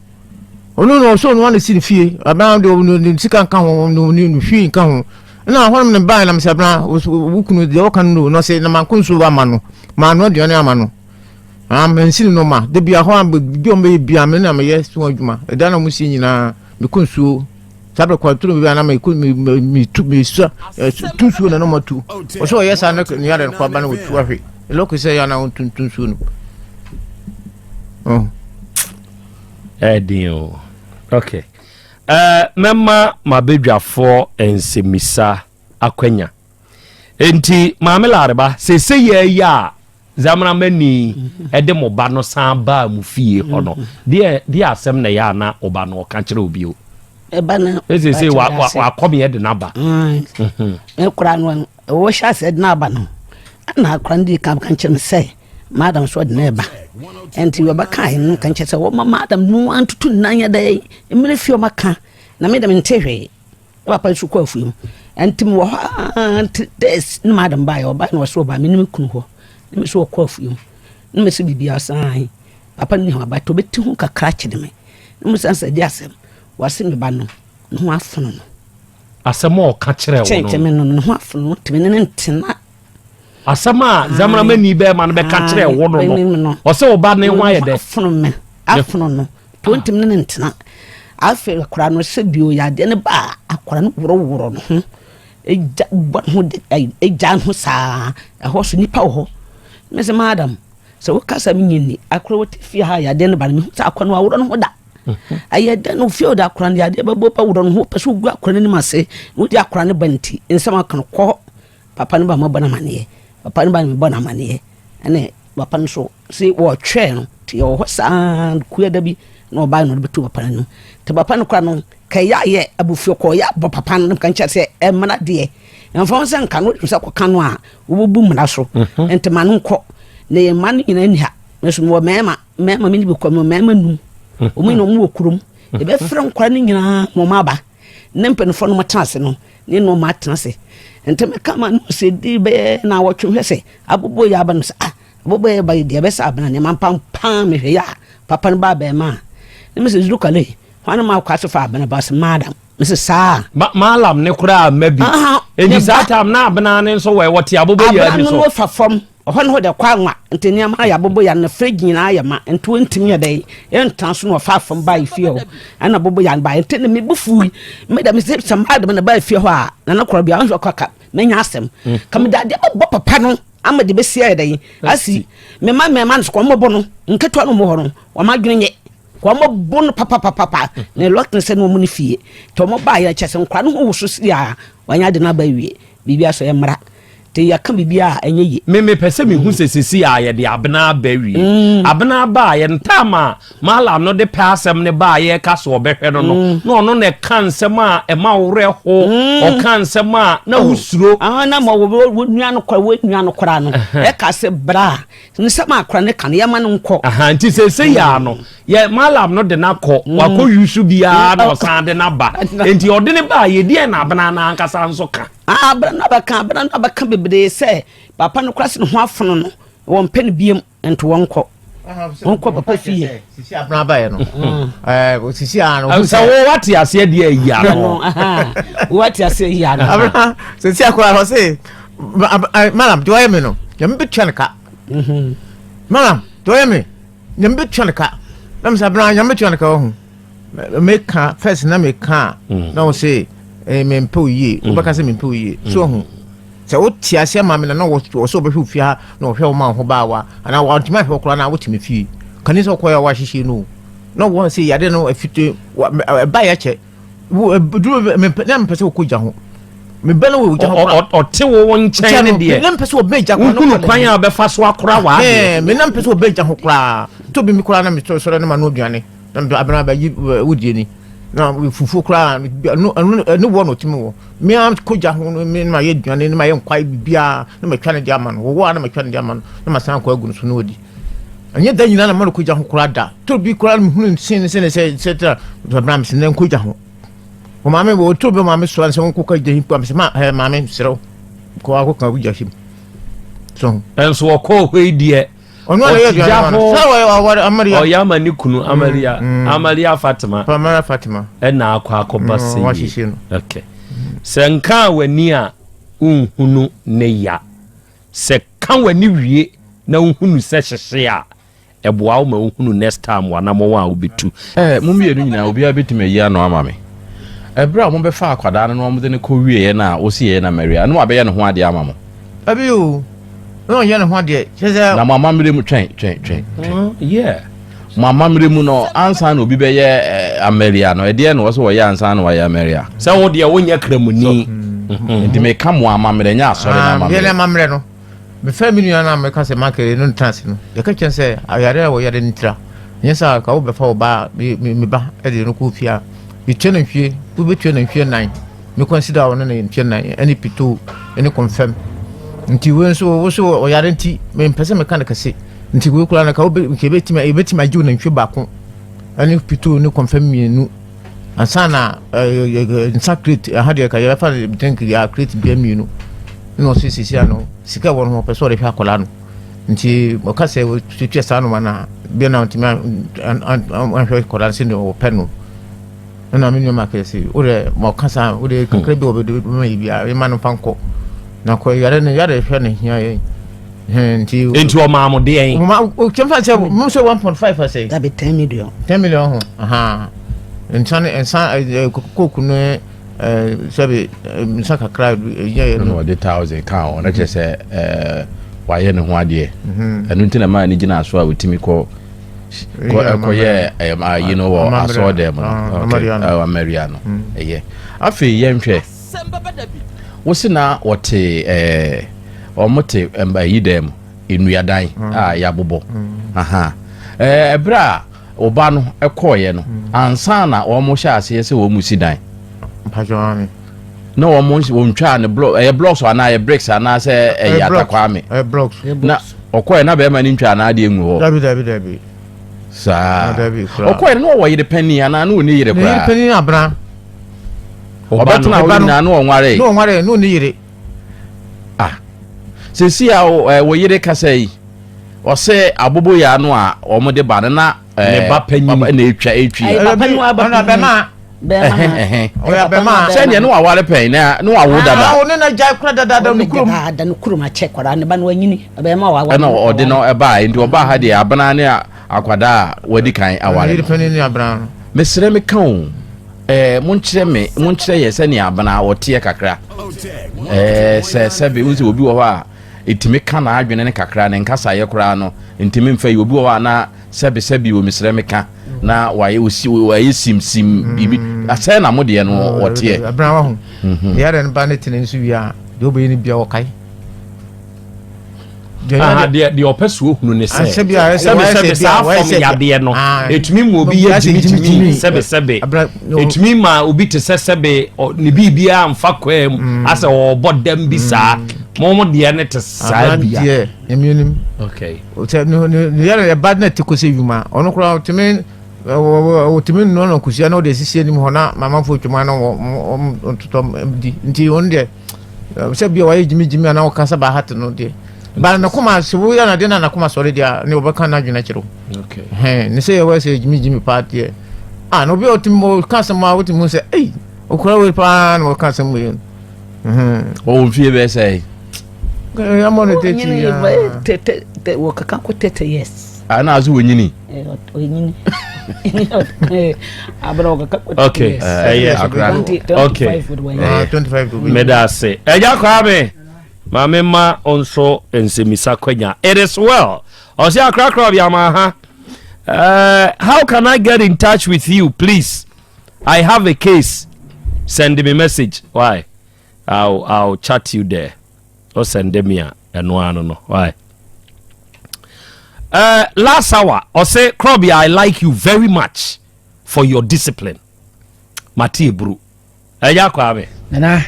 Ɔno na ɔsɛ ɔno ano si ne fie abira de ɔno ne sika nka ho ne ne ne hwii nka ho. Ɛna hɔnom ne baa na mesɛ abira wo kunu deɛ ɔka no no ɔsɛ na manko nsuo ama no maano aduane ama no. Ah, mansi no ma da bia hɔ a bi ɔmo bɛyɛ bia me na meyɛ so adwuma. Ɛda na ɔmo si nyinaa mekɔ nsuo. Saa bere kɔ turo bi a na mekɔ me me me tu me sua tu nsuo na na ɔmo atu. Ɔsɛ ɔyɛ saa na ne yare no kɔ aba na ɔtu ahwe. Elɔki sɛ yɛ na ɔntu nsuo no. Oh. Ɛden o. Okay. Uh, mɛma mabadwafoɔ nsɛmmisa akwanya. Enti Maame Lareba, sese yɛ yi a Zamramani ɛde mo ba no san baa mo fie hɔ no, deɛ deɛ asɛm na ɛyɛ a na wo ba no ɔka kyerɛ obi o? Ɛba no. Sese wa wa wakɔmeɛ de n'aba. Ɛkora no ɛwɔ hyɛ ase de n'aba no, ɛna akora no di kan ka kyerɛ me sɛ madam so ɔde no ɛba. Ɛnti wɔbɛka no ka kyerɛ sɛ wɔma madam no antutu nnan yɛ dɛ mmerɛ fie ɔmaka na me dɛm nte hwee. Na papa nso kɔ afuom. Nti mewɔ hɔ ara nti days ne madam baeɛ ɔbaeɛ na ɔsɛ ɔbaa me ne me kunu hɔ ne me so ɔkɔ afuom ne me sɛ biribi asan papa no ne ho aba nti ɔbɛti ho kakra kyerɛ me ne me san sɛ de asɛm wɔse me ba no ne ho afono no. Asɛm a ɔka kyerɛ wo no. Kyerɛ me no ne ho afono no ntumi ne ne ntena. Asɛm a Zamramani bɛrima no bɛka kyerɛɛ wo no no, ɔsɛ wo ba ne ho ayɛ dɛ. Afono me, afono no, nti ɔntumi ne no ntena. Afei akwadaa no sɛ bio yadeɛ no ba a, akwadaa no worɔworɔ ne ho, gya bɔ ne ho de gya ne ho saa. Ɛhɔ so nnipa wɔ hɔ. Mese madam, sɛ woka sɛ menye nni, akwadaa wɔte fie ha yadeɛ no ba no, mehu sɛ akwadaa no waworɔ ne ho da. Ɛyɛ dɛn na ofie ɔde akwadaa no yadeɛ bɛbɔ bɛworɔ ne ho, pɛ sɛ ogu akwadaa no anim ase, na wode akwadaa no ba nti, nsɛm aka no kɔ. Papa no ba mabɔ no amaneɛ, papa no ba no mebɔ no amaneɛ, ɛne papa no so se wɔtwɛɛ no nti yɛwɔ hɔ saa kua da bi na ɔbaa na ɔde bɛtu papa no anim nti papa no kora no kɛyɛ ayɛ abufuo kɔ ɔyɛ abɔ papa no ka nkyerɛ sɛ ɛmmara deɛ ɛmfa ho sɛ nka no sɛ kɔka no a wobɛbu mmara so mhm. nti ma no nkɔ na yɛn mma no nyinaa ni ha nso mewɔ mmarima mmarima me ne bi kɔ mewɔ mmarima num. Wɔn nyinaa wɔn wɔ kurom. Yɛbɛfrɛ nkwadaa no nyinaa ma wɔn aba. Ne mpanimfoɔ no wɔtena ase no, ne na wɔn atena ase. Nti meka ma no sɛ di bɛyɛ na awɔtwe hwɛ sɛ abobo yɛ aba no sɛ ah abobo yɛ ba yi deɛ ɛbɛsɛ abena nneɛma mpampaa mehwɛ yɛ a papa no ba abɛɛma a. Ne me sɛ zurukale hwan ma akɔ ase fa abena ba sɛ madam. Mese saa. Ma malam ne koraa mma bi. Enti saa tam na abena ne nso wɔ wɔte abobo yɛ ani so. Abena no fa fam. Ɔhɔ ne hɔ de kɔ anwa. Nti nneɛma ayɛ abobo yɛ no fridge nyinaa yɛ ma. Nti wɔntumi yɛ dɛ. Ɛntena so na ɔfa fam ba fie hɔ. Ɛna abobo yɛ no ba. Nti ne me bu fui. Me da me se sɛ madam na ba fie hɔ a na ne korɔ bia ɔnhwɛ kɔ ka menya asɛm. Mm. Ka me da de bɔ papa no ama de bɛsi ayɛ dɛ. Asi me ma me ma no so kɔ mmɔbɔ no. Nketewa no mu hɔ no. Wɔn adwene nyɛ. Wɔn bo no papapapapa na lɔt no sɛ na wɔn ne fie nti wɔn baa yɛ kyɛ sɛ nkwa no ho woso si a wɔnyɛ ade no aba awie biribi asɔ yɛ mmara nti yɛka biribi a ɛnyɛ yie. Me mepɛ sɛ mehu sɛ sisi a yɛde abena aba awie mm. abena aba a yɛn ntaama a malam no de pɛ asɛm no ba a yɛka so ɔbɛhwɛ no no mm. na ɔno na ɛka nsɛm a ɛma worɛ ho mm. ɔka nsɛm a na oh. wosuro. Ah, na ma wo nua no kora wo nua no kora no ɛka sɛ bra Nsɛm a akora no ka no, yɛma no nkɔ. Aha, nti seesei mm. no, yɛ malam no de no akɔ, mm. wakɔ yusu biara na ɔsan de no aba. Nti ɔde no ba a, yɛdi ɛna abena no ankasa nso ka. Ah, abena no abɛka, abena no abɛka bebree sɛ papa no kora se ne ho afono no, wɔmpɛ no biam, nti wɔnkɔ. Wɔnkɔ papa fie. Sisi abena baeɛ no. Mm. Eh, sisi ano. Sɛ wo wate aseɛ deɛ ayi ano. Wate aseɛ ayi ano. Abena, sisi akora hɔ se, Malam, deɛ ɔyɛ me no, nyame bɛtua no ka. Mhm. Malam, deɛ ɔyɛ me, nyame bɛtua no ka. Na mesɛ abena, nyame bɛtua no ka wahu. Meka, first na meka a, mm. na wo se, eh, mempɛ wo yie. Mm. Wobɛka sɛ mempɛ wo yie. So wahu. Mm. Sɛ wote aseɛ ma me na na wɔ sɛ wɔbɛhwɛ wo fie ha na wɔhwɛ wo ma wo ho baawa anaa wɔntumi ahwɛ wo koraa na wote me fie. Kane sɛ wokɔyɛ a woahyehyɛ no o. Na wɔ sɛ yade no afite ɛba yɛ kyɛ. duro mepɛ na mepɛ sɛ wɔkɔ gya ho mebɛ no wɔ gya ho koraa ɔte wo wo nkyɛn ne deɛ na mepɛ sɛ ɔbɛn gya koraa wohunu kwan a ɔbɛfa so akora w'adeɛ me na mepɛ sɛ ɔbɛn gya ho koraa to bi mi koraa na mesɔre sɔre na ma no aduane na mepɛ abena bɛyi wodie ni na fufuo koraa ɛno ɛno ɛne wɔ na ɔtumi wɔ me a kɔ gya ho no me na ma yɛ aduane na ma yɛ nkwae biribiara na matwa ne de ama no wɔwɔ a na matwa ne de ama no na ma san akɔ agu no so na ɔdi Ɛnyɛ da nyinaa na mma no kogya ho koraa da. Toro bi koraa no mehunu sen ne sɛ ne sɛ sɛ tra bra me sɛ ne nkogya ho. Wɔ maame wɔ toro bi maame soa ne sɛ wɔnkɔ ka gya him sɛ ma ɛ maame serɛw kɔ akɔ ka gya him. So. Ɛnso ɔkɔɔ hɔ yi deɛ. Ɔno a yɛ aduane ma no. Sɛ ɔyɛ ɔware Amaria. Ɔyɛ ama ne kunu Amaria mm, mm. Amaria Fatima. Amaria Fatima. Ɛna akɔ akɔba mm, sɛ yie. Okay. Sɛ nka w'ani a nhunu ne ya. Sɛ ka w'ani wie na wohunu sɛ hyehye a, ɛboa wo ma wohunu next time w'anamɔn a wobɛtu. Eh, mo mmienu nyinaa, obiara bɛtumi ayi ano ama me. Ɛberɛ a wɔbɛfaa akwadaa no na wɔde no kɔwieeɛ no a wɔsi yɛyɛ no Maria, na wabɛyɛ ne ho adeɛ ama mo. Dabi o, na ɔnyɛ ne ho adeɛ, kyerɛ sɛ. Na mo amammerɛ mu, twɛn, twɛn, twɛn, twɛn. Mm, yeah. Mo amammerɛ mu no, ansa na obi bɛyɛ eh, Amaria no, ɛdeɛ na wɔ sɛ wɔyɛ ansa na wayɛ Amaria? Sɛ wo deɛ wonyɛ kramoni. Mm. Nti meka mo amammerɛ, nyɛ asɔre no ah, amammerɛ. Yɛn amammerɛ no, mefrɛ me nua no a meka sɛ makere no ntena ase no, yɛka kyerɛ sɛ ayare a wɔyare no ntira. Nyɛ sɛ ka wobɛfa wo ba, me ba de no kɔ fie a, metua nantwie, wobɛtua nantwie nan. Me consider wo no ne mfeɛ nan ɛne pito ɛne confirm nti wei nso wo so ɔyare nti mempɛ sɛ meka no kɛse nti wei koraa no ka wobɛtumi yɛbɛtumi agye wo nantwie baako ɛne pito ne confirm mmienu ansa na nsa crate ɛha deɛ ka yɛbɛfa drink yɛ crate bia mmienu na ɔsɛ sisi ano sika wɔ no ho ɔpɛ sɛ ɔde hwɛ akwadaa no nti ɔka sɛ wɔtuatua saa noma no a bia na ɔntumi anhwɛ akwadaa no sɛdeɛ ɔpɛ no Ɛna me nua Michael se, wo deɛ ma ɔka saa, wo deɛ kakra bi a wɔbɛde bɛma yi biara, yɛma no mfa nkɔ. Na kɔ yare no, yare hwɛ no hia yɛn. Nti. Nti ɔmaa mo deɛn? Ɔma, kyɛm fa sɛ, mo sɛ 1.5 asɛ. Dabi 10 million. 10 million ho, aha. Nsa ne, nsa, koku ne, sɛbi, nsa kakra yɛ yɛ no. Ɛna ɔde thousand ka ho, na kyerɛ sɛ, wayɛ ne ho adeɛ. Ɛno nti na maa ne gyina so a ɔtumi kɔ. Kɔyɛ ayi no wɔ asɔɔdɛm no amaria no mm. ɛyɛ afei yɛnhwɛ wo se na wɔte wɔn te ayi dɛm nnuadan mm. a yɛabobɔ mm. aha ɛberɛ a ɔba no kɔɔyɛ no ansa na wɔn hyɛ aseɛ sɛ wɔn si dan na wɔn wɔntwaa ne blɔ ɛyɛ blocks anaa ɛyɛ bricks anaasɛ ɛyɛ atakwame na ɔkɔɛ na bɛrima no ntwaa n'adeɛ ngu hɔ. Dabi dabi dabi. Saa. Dabi koraa. Ɔkɔɛ no na ɔwɔ yere panin anaa na ɔnni yere Ne yere koraa? panin abena. Ɔbɛtena hɔ nyinaa na ɔnwaree. Na ɔnwaree na ɔnni yere. Ah. Sɛsi a wo yere kasa yi, ɔsɛ aboboyaa no a wɔde ba no na ne ba panyin na etwa etwi. Ayi papa no aba Ɔno abɛma. Bɛrima Ɔyɛ abɛma. Sɛdeɛ ne waware pɛn na ne wawo dada. Ah, ɔne na gyae kora dada ne kurom. Dada ne kurom akyɛ kwadaa ne ba no wanyini bɛrima wawa. Ɛna ɔde no ɛbaa nti ɔbaa ha deɛ abena ne akwadaa a wadi kan aware. Yere panyin ne abena no. Mesrɛ me ka o. Ɛɛ monkyerɛ me monkyerɛ yɛ sɛnea abena ɔteɛ kakra. Ɛɛ sɛ sɛbe wo sɛ obi wɔ hɔ a ɛtumi ka n'adwene ne kakra ne nkasayɛ koraa no ntumi mfa yi obi wɔ hɔ a na sɛbe sɛbe o mesrɛ me ka na wayɛ osi wayɛ simsim biribi asɛn na mo deɛ no ɔteɛ. Abena wa ho. Deɛ ɛrɛ no ba ne tene nso wie a deɛ ɔbɛyɛ no bia ɔkae. Deɛ deɛ ɔpɛ so ohunu ne sɛ sɛbe sɛbe saa fam yadeɛ no ɛtumi ma obi yɛ gyimigyimi sɛbe sɛbe ɛtumi ma obi te sɛ sɛbe ne biribiara mfa kwaa mu mm. asɛ ɔbɔ dam bi saa mm. mo mo deɛ ne te saa bia deɛ ɛmiɛnim okay sɛ ne ne yɛrɛ ɛba na te kɔsɛ yuma ɔno koraa ɔtumi ɔtumi nnua no kosua na ɔde asisi anim hɔ na mamanfoɔ twam na wɔn totɔ di nti ɔno deɛ sɛ bia wayɛ gyimigyimi anaa ɔka sɛ baha te no deɛ ba ne koma sɛ woyɛ no adeɛ na nakoma sɔre deɛ a ne wɔbɛka no adwene akyerɛ wo ne sɛ yɛwɔ sɛ gyimigyimi paa deɛ a na obi a ɔtumi ɔka asɛm a wotumi hu sɛ ei ɔkura wei paa na ɔka asɛm wei no ɔwɔ mfie bɛɛ sɛ ɛmɔ no tɛti wɔkaka kɔ 30 years ana ase wɔnyini okay ɛyɛ okay meda ase ɛgya kwame maame ma nso nsɛmisa kwanya it is well ɔsɛ akrakra bi ama ha uh, how can i get in touch with you please i have a case send me message why i'll, I'll chat you there o send me a ɛno ano no why last hour ɔsɛ Krobby I like you very much for your discipline mate eburu ɛyɛ akɔ ame. Nana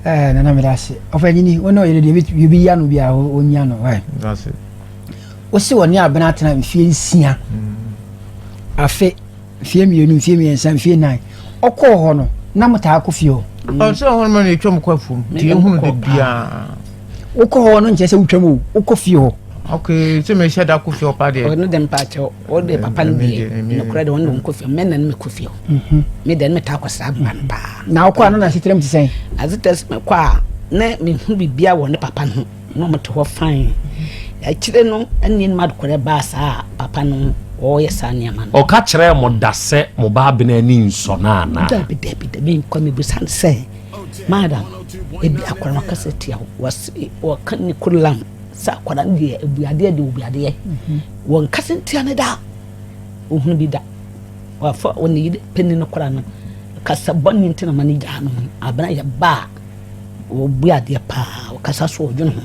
nana meda ase ɔfɛ nyini wo ne ɔyere deɛ biribi ya no bi a ɔnya no wae wo se wɔne abena atena mfie 6 afe mfie 2 mfie 3 mfie 4 ɔkɔɔ hɔ no na motaa kɔ fie hɔ ɔsɛ hɔ no ma no ɛtwam kɔ afuom nti ɛhunu da biaa wokɔ hɔ no nkyerɛ sɛ wotwam o wokɔ fie hɔ ok sɛ mehyɛ da kɔ fie hɔ pa deɛ ɔno de mpakyɛw ɔde papa no deɛ nokorɛ deɛ ɔno de ɔnkɔ fie mɛ na no mekɔ fie hɔ me deɛ no metaa kɔsra ba no paa na wokɔ a no na asetrɛm te sɛn asetrɛ sɛ mekɔ a na mehu biribia wɔ ne papa no ho na ɔmote hɔ fine akyire no ɛne no madekorɛ baa saa a papa no ɔyɛ saa nneɛma no ɔka kyerɛ mo da sɛ mo ba abena ani nsɔ no anaa dabi dabi dabi nkɔ mebusa no sɛ madam ebi akwara no ɔkasa tia wo wɔse wɔka ne kolam sɛ akwara no deɛ abuadeɛ de obuadeɛ wɔn kasa ntia ne da ohunu bi da wafa wɔn yere panin no kora no kasa bɔne nti na ma ne gyaa no abena yɛ ba a wɔbu adeɛ paa wɔkasa so ɔdwene ho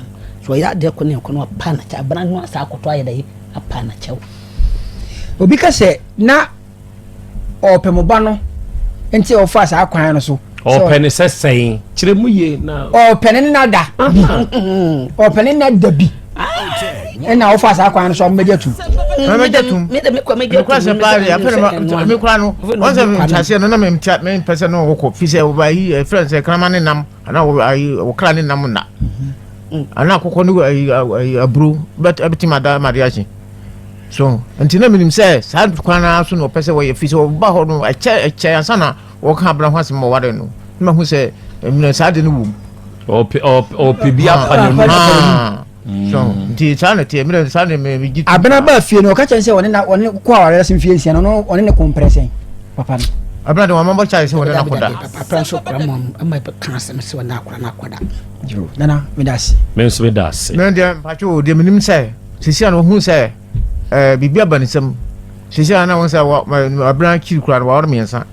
so ɔyɛ adeɛ kɔ ne ɛkɔ no apa n'akyɛ abena no asa akɔtɔ ayɛ dɛ apa n'akyɛw obi ka sɛ na ɔpɛ mo ba no nti ɔfa saa kwan no so ɔpɛ ne sɛ sɛn kyerɛ mu yie na ɔpɛ ne nna da bi ɔpɛ ne nna da bi ɛna ɔfa saa kwan no so ɔmɛgye atum mɛgye atum mekura sɛ paa deɛ afɛ no mekura no wɔn sɛ ntaseɛ no na mempɛ sɛ no wɔkɔ fi sɛ wɔayi ɛfrɛ sɛ kraman ne nam anaa wɔkra ne nam nna anaa akokɔ ne aburo bɛtumi ada amade akye so nti na menim sɛ saa kwan no so na ɔpɛ sɛ wɔyɛ fi sɛ wɔba hɔ no ɛkyɛ ɛkyɛ ansa na wɔka abena ho asɛm ma wɔware no na mahu sɛ mmerɛ saa de no wɔ mu ɔpɛ bi apa ne mu so nti saa na teɛ mmerɛ saa na megye abena baa fie no ɔka kyerɛ sɛ ɔne na ɔne kɔ awareɛ ase mfie 6 no ɔne ne kɔmprɛ sɛn papa no abena de wɔn amabɔ kyɛ sɛ wɔne no akɔda papa nso kora ma ama ka asɛm sɛ ɔne akora no akɔda nana meda ase me nso meda ase me deɛ mpatwo deɛ menim sɛ sisi a na ohun sɛ ɛɛ biribi aba ne nsam sisi a na ohun sɛ wɔ abena akyiri kura no wɔawɔre mmiɛnsa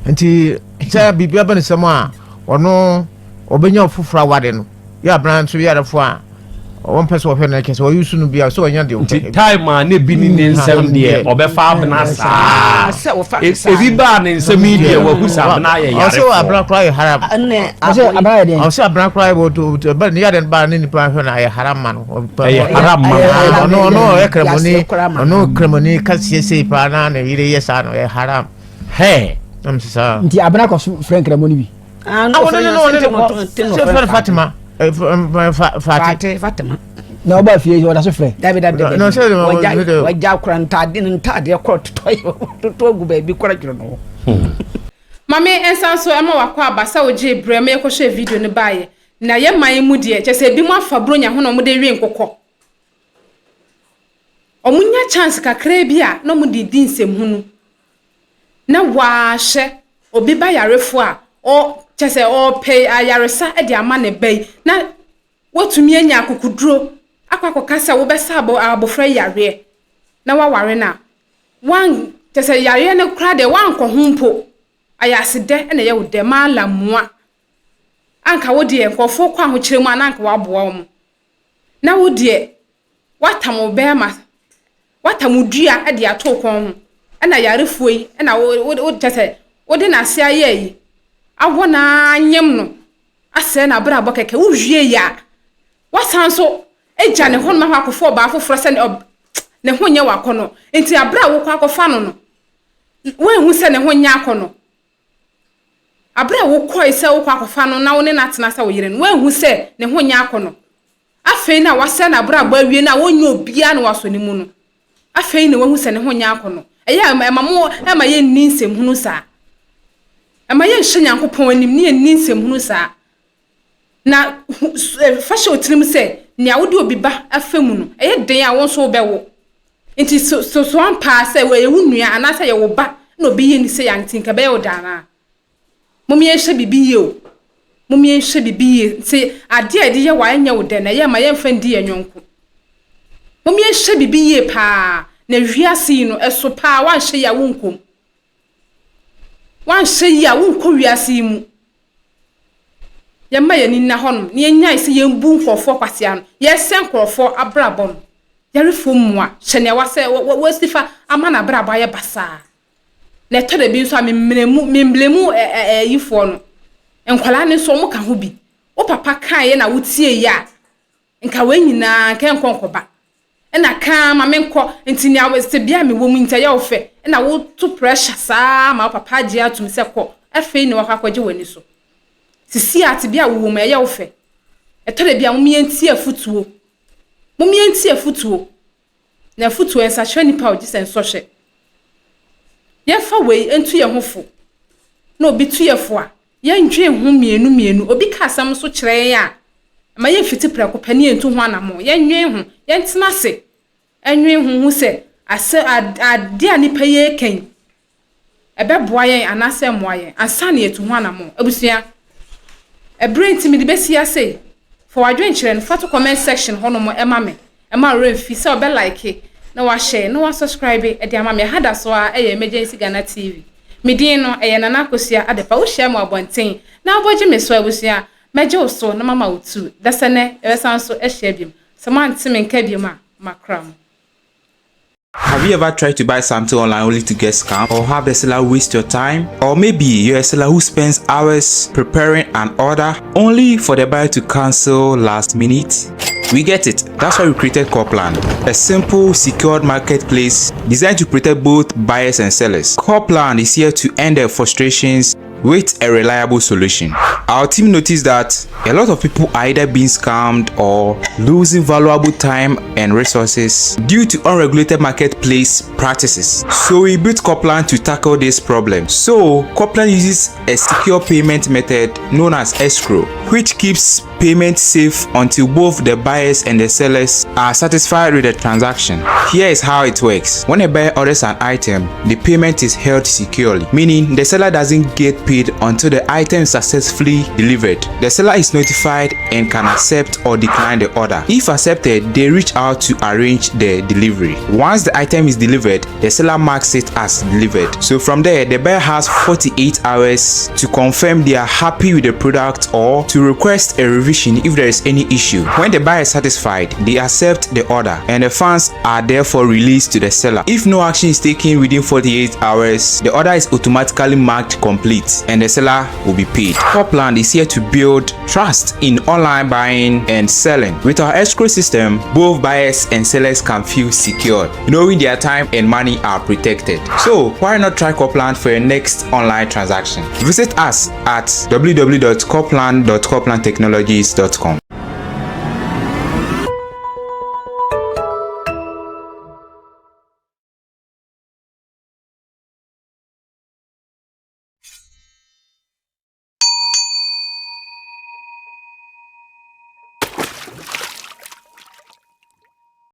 nti sɛ biribi aba ne nsam a ɔno ɔbɛnya foforɔ aware no yɛ abena nso yarefo a Wɔmpɛ sɛ wɔhwɛ no kyɛ sɛ ɔyi su no bia sɛ ɔnya deɛ Nti ɔpɛ. time a ne bi ne ne nsɛm deɛ ɔbɛfa abena saa. Sɛ wɔfa no saa. Ebi baa ne nsɛm yi deɛ wahu sɛ abena ayɛ Ɔsɛ abena yarefoɔ. koraa yɛ haram. Ɛnɛ Ɔsɛ abena yɛ deɛn? Ɔsɛ abena koraa yɛ wɔto ɛba ne yadeɛ no baa ne nipa hwɛ no ayɛ haram ma no. Ɛyɛ haram ma no. Ɔno ɔno ɔyɛ kramoni Yɛaseɛ koraa ma no. ɔno kramoni ka siesie paa na ne yere yɛ saa no ɛyɛ haram. Hɛ. Nam sɛ saa. Nti abena kɔ so frɛ nkramoni bi. Ah, na Ɔno ɔfrɛ ne no no ɔne sɛ ne kɔ nti na sɛ ɔfrɛ fɛn Fatima Fati. Fati Fatima. Na ɔba fie ɔda so frɛ. Dabi dabi dabi. Na sɛ Wagya wagya kora ntaade ne ntaadeɛ kora totɔ totɔ agu baabi kora dwere no ho. Mame nsa nso ɛma wakɔ aba sɛ wogyee berɛ ma yɛkɔhwɛɛ video no baeɛ. Na yɛ man yi mu deɛ, kyerɛ sɛ ebinom afa buronya ho na wɔde we nkokɔ. Wɔnya chance kakraa bi a na wɔde redi nsɛmhunu. Na wɔahwɛ obi ba yarefoɔ a ɔ kyerɛ sɛ ɔrepɛ ayaresa de ama ne ba yi na woatumi anya akokoduro akɔ akɔka sɛ wobɛsa abɔ abɔfra yi yareɛ na woaware no a, woan kyerɛ sɛ yareɛ no koraa deɛ woankɔ ho mpo. Ayasedɛ na ɛyɛ wo dɛ maala mmoa. Anka wo deɛ nkurɔfoɔ kɔ ahokyerɛ mu a na anka woaboa wɔn. Na wo deɛ woatam wo bɛrima, woatam wo dua de ato wo kɔn ho ɛna yarefoɔ yi ɛna wo wo wo kyerɛ sɛ wode n'ase ayɛ ayi awɔ no ara anyem no asɛe n'abrabɔ kɛkɛ. Wowie yɛ a, woasan nso agya ne hɔnom akɔ akɔfa ɔbaa foforɔ sɛ ne ho nyɛ w'akɔnnɔ. Nti aberɛ a wokɔ akɔfa no no, woanhu sɛ ne ho nyɛ akɔnnɔ. Aberɛ a wokɔe sɛ wokɔ akɔfa no na wo ne no atena sɛ wo yere no, woanhu sɛ ne ho nyɛ akɔnnɔ. Afei na wasɛe n'abrabɔ awie no a ɔnyɛ obiara na wasɔ ne mu no, afei na wahu sɛ ne ho nyɛ akɔnnɔ. Ɛyɛ a ɛma mo ɛma yɛnni nsɛmhunu saa. Ɛma yɛnhyɛ Nyankopɔn anim ne yɛnni nsɛmhunu saa. Na hu fa hyɛ wo tirim sɛ nea wode obi ba afa mu no, ɛyɛ den a wo nso wobɛwo. Nti so so so ampa ara sɛ ɛyɛ wo nua anaasɛ ɛyɛ wo ba na obi yɛ no sei a, nti nka ɛbɛyɛ wo dɛ anaa? Mom yɛnhwɛ biribi yie o. Mom yɛnhwɛ biribi yie. Nti adeɛ a yɛde yɛ wo a ɛnyɛ wo dɛ no, ɛyɛ a ma yɛmfa ndi yɛn yɔnko. Mom yɛnhwɛ biribi yie paa. Na wiase yi no, ɛso paa, woanhwɛ yie a wonkɔ mu. Woanhwɛ yie a wonkɔ wiase yi mu. Yɛmma yɛn ani nna hɔnom na yɛnnyae sɛ yɛmbu nkurɔfoɔ kwasea no. Yɛresɛe nkurɔfoɔ abrabɔ no. Yarefoɔ mmoa, hyɛ nea wasɛ, wasi fa ama n'abrabɔ ayɛ basaa. Na ɛtɔ da bi nso a memmerɛ mu, memmerɛ mu ɛ ɛ ayifoɔ no. Nkwadaa no nso wɔka ho bi. Wo papa kaeɛ na wotieeɛ a, nka wei nyinaa nka ɛnkɔ nkɔba. Ɛna ka ara ma menkɔ, nti nea tebea a mewɔ mu yi nti ɛyɛ wo fɛ. Ɛna woto pressure saa ma wo papa agye atom sɛ kɔ, afei na wakɔ akɔgye w'ani so. Sisi a tebea a wowɔ mu ɛyɛ wo fɛ. Ɛtɔ da bi a mom yɛntie afotuo. Mom yɛntie afotuo. Na afotuo ɛnsakyera nipa o gye sɛ nsɔhwɛ. Yɛmfa wei nto yɛn ho fo. Na obi tu yɛ fo a, yɛndwen ho mmienu mmienu. Obi ka asɛm nso kyerɛ yɛn a, mma yɛmfiti prɛko pɛ ne yɛntu ho anammɔn. Yɛnnwen ho, yɛntena ase nnwen ho nhu sɛ asɛ adeɛ a nipa yi reka yi, ɛbɛboa yɛn anaasɛ ɛmmoa yɛn ansa na yɛatu ho anammɔn. Abusua, ɛberɛ nti mede bɛsi ha sei. Fa w'adwenkyerɛ no fa to comment section hɔnom ma me. Mma wo werɛ mfi sɛ wobɛ like na wahyɛ na wa subscribe de ama me. Ɛha da so ara yɛ Emergency Ghana TV. Me din no ɛyɛ Nana Akosua Adepa. Wo hyia me wɔ abɔnten na wobɔ gye me so a abusua, mɛgye wo so na mama wo tu. Dasɛnɛ yɛbɛsan so ahyia biom. Sɛ moante me nka biom a, makra mo. Have you ever tried to buy something online only to get scammed or have the seller waste your time? Or maybe you're a seller who spends hours preparing an order only for the buyer to cancel last minute? We get it. That's why we created Corplan, a simple, secured marketplace designed to protect both buyers and sellers. Corplan is here to end their frustrations with a reliable solution. Our team noticed that a lot of people are either being scammed or losing valuable time and resources due to unregulated marketplace practices. So we built Corplan to tackle this problem. So Corplan uses a secure payment method known as escrow, which keeps payment safe until both the buyers and the sellers are satisfied with the transaction. Here is how it works. When a buyer orders an item, the payment is held securely, meaning the seller doesn't get paid until the item is successfully delivered. The seller is notified and can accept or decline the order. If accepted, they reach out to arrange the delivery. Once the item is delivered, the seller marks it as delivered. So from there, the buyer has 48 hours to confirm they are happy with the product or to request a revision revision if there is any issue. When the buyer is satisfied, they accept the order and the funds are therefore released to the seller. If no action is taken within 48 hours, the order is automatically marked complete and the seller will be paid. Copland is here to build trust in online buying and selling. With our escrow system, both buyers and sellers can feel secure, knowing their time and money are protected. So, why not try Copland for your next online transaction? Visit us at www.copland.coplandtechnologies.com.